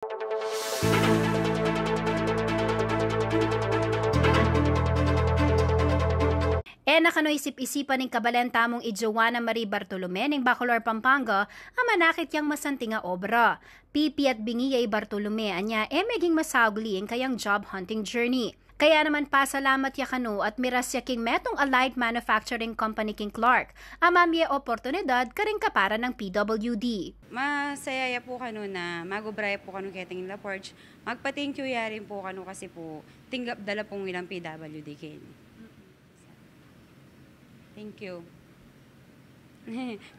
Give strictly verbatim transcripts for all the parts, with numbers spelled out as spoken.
E na kanu isip-isipan ning kabalen tamung i Joanna Marie Bartolome ning Bacolor, Pampanga, a manakit yang masanting a obra. Pipi at bingi ya i Bartolome, anya e meging masaugli ing kayang job hunting journey. Kaya naman pasalamat ya kanu at miras ya king metung a light manufacturing company king Clark a mamie oportunidad karing kapara nang P W D. Masaya ya pu kanu na magobra ya pu kanu keting Laforge. Magpa-thank you ya rin pu kanu kasi pu tinggap da la pung ilang P W D keni. Thank you.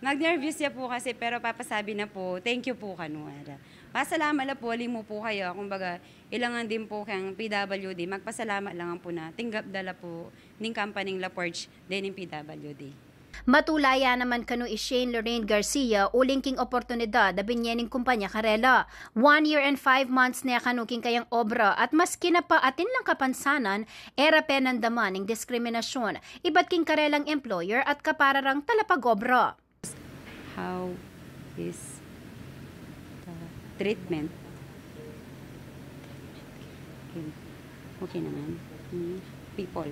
Mag-nervous ya pu kasi, pero papasabi na pu, thank you pu kanu, ara. Pasalamat la pu, ali mu pu kaya, kumbaga, ilangan din pu keng P W D, magpasalamat la ngan pu na tinggap da la pu ning kampanyang Laforge dening P W D. Matula ya naman kanu i Shane Lorraine Garcia uling king oportunidad a binye ning kumpanya karela. One year and five months ne kanu king kayang obra at maski na pa atin lang kapansanan, e ra pe nandaman ing diskriminasyun ibat king karelang employer at kapara rang talapag-obra. How is the treatment? Okay, okay naman. Hmm. People.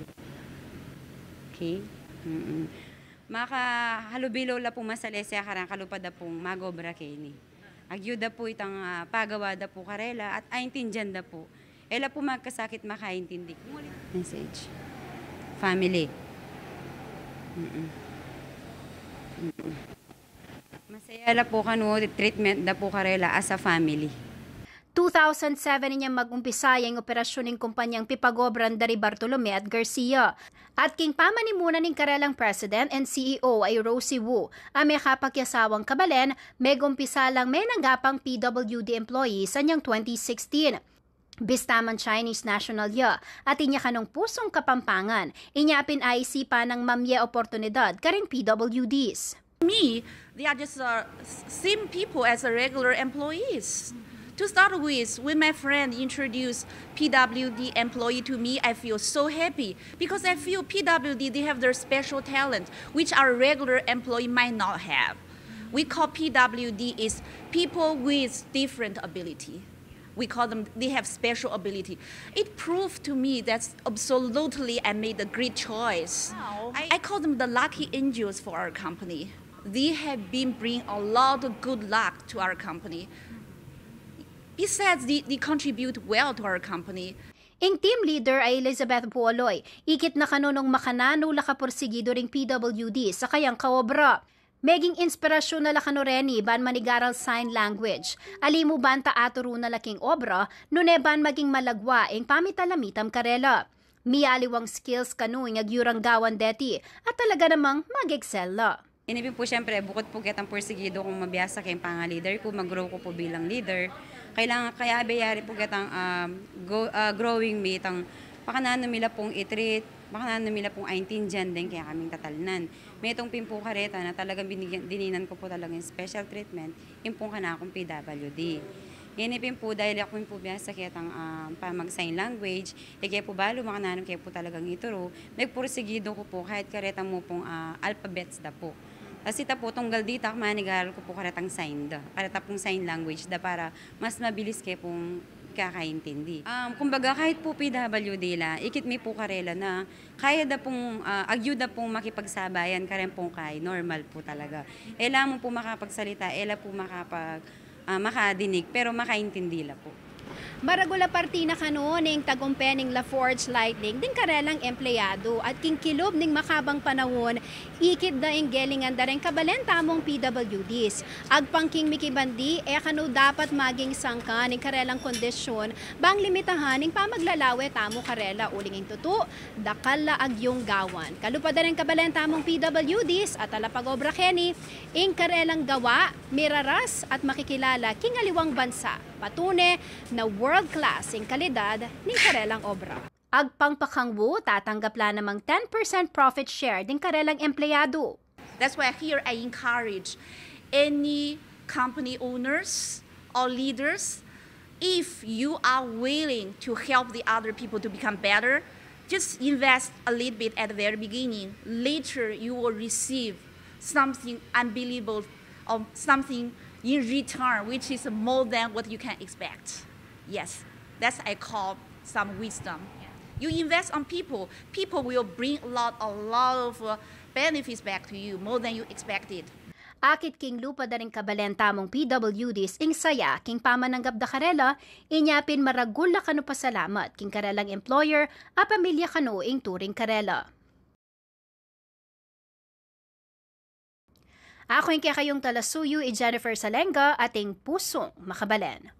Okay? Mm-mm. Makahalubilaw la pung masalese kareng kalupad da pung magobra keni. Agyu da pu itang, ah, pagawa da pu karela at aintindian da pu. E la pu magkasakit, makaintindi. Message. Family. Mm-mm. Mm-mm. Masaya la pu kanu, treatment da pu karela as a family. Two thousand seven inyang mag-umpisa ya ing operasyun ning kumpanyang pipagobran da ri Bartolome at Garcia. At king pamanimuna ning karelang President and C E O a i Rosie Wu, a mekapakisawang kabalen, megumpisa lang menanggapang P W D employees anyang twenty sixteen. Bista man Chinese national ya, at inya kanung pusung Kapampangan, inya pin aisipan nang mamie oportunidad karing P W Ds. Me, they are just, uh, s-, same people as a regular employees. To start with, when my friend introduced P W D employee to me, I feel so happy because I feel P W D, they have their special talent, which our regular employee might not have. We call P W D is people with different ability. We call them, they have special ability. It proved to me that absolutely I made a great choice. Wow. I, I call them the lucky angels for our company. They have been bring a lot of good luck to our company. Besides, they, they contribute well to our company. Ing team leader a Elizabeth Buoloy, ikit na kanu nung makananu la kapursigidu ring P W Ds a kayang kaobra. Meging inspirasyun na la kanu reni ban manigaral sign language. Ali mu ban ta aturu na la king obra, nune ban maging malagwa ing pamitalamitam karela. Mialiwang skills kanu ing agyu rang gawan deti, at talaga namang mag-excel la. Ini pin pu, siyempre, bukut pu ketang pursigidu kung mabiasa keng panga-leader ku, mag-grow ku pu bilang leader. Kailangan, kaya abe yari pu ketang, um, go-, ah, growing me, itang pakananu mi la pung i-treat, pakananu mi la pung aintindian deng kekaming tatalnan. Metung pin pu kareta na talagang binigyan, dininan ku pu talagang special treatment, ing pung kanakung P W D. Ngeni pin pu, dahil aku pin pu biasa ketang, ah, pamag-sign language, e ke pu balu makananu ke pu talagang ituru, megpursigidu ku pu kahit kareta mu pung, ah, alphabets da pu. Kasi ta pu tunggal dita, manigaral ku pu karetang sign da, kareta pung sign language da para mas mabilis ke pung kakaintindi. Um, kumbaga, kahit pu P W D la, ikit mi pu karela na kaya da pung, ah, agyu da pung makipagsabayan, karen pung kay, normal pu talaga. E la mu pu makapagsalita, e la pu makapag-, ah, makadinig, pero makaintindi la pu. Maragul a parti na kanu ning tagumpe ning Laforge Lightning ding karelang empleyadu at king kilub ning makabang panaun, ikit da ing gelingan da reng kabalen tamung P W Ds. Agpang king mikibandi, e kanu dapat maging sangkan ing karelang kondisyun bang limitahan ing pamaglalawe tamu karela uling ing tutu, dakal la agyung gawan. Kalupa da reng kabalen tamung P W Ds a talapag-obra keni, ing karelang gawa, miraras at makikilala king aliwang bansa, patune na world class ing kalidad ning karelang obra. Agpang pa kang Wu, tatanggap la namang ten percent profit share ding karelang empleyadu. That's why here I encourage any company owners or leaders, if you are willing to help the other people to become better, just invest a little bit at the very beginning. Later, you will receive something unbelievable or something in return, which is more than what you can expect. Yes, that's I call some wisdom. You invest on people, people will bring a lot, a lot of uh, benefits back to you, more than you expected. Akit king lupad da ring kabalen tamung P W Ds ing saya king pamananggap da karela, inya pin maragul la kanu pasalamat king karelang employer a pamilya kanu ing turing karela. Aku ing kekayung talasuyu i Jennifer Salenga, ating pusung makabalen.